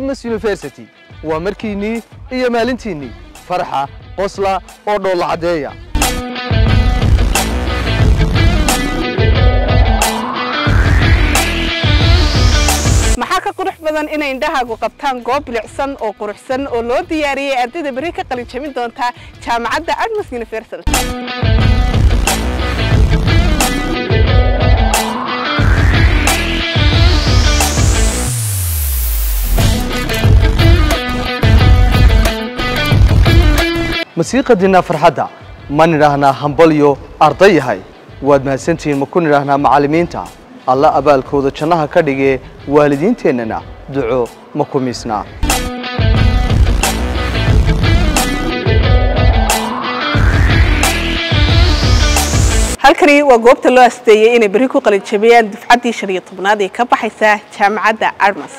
Admas University. Waa markiinnii iyo maalintiinnii farxa, qosla oo dhoolla caddeeya. Maxaa ka qurux badan inay indhahaagu qabtaan goob bilicsan oo quruxsan oo loo diyaariyey ardayda berri ka qalin jabin doonta jaamacadda Admas University? Ma sii qadinaa farxadda? Ma nidhaahnaa hambalyo arday yahay, waad mahadsantihiin? Ma ku nidhaahnaa macallimiinta alla abaalkooda jannaha ka dhigee? Waalidiinteennana duco ma ku miisnaa? Halkani waa goobta loo asteeyey inay berri ku qalin jabiyaan dufcaddii 15aad ee ka baxaysa jaamacadda Admas.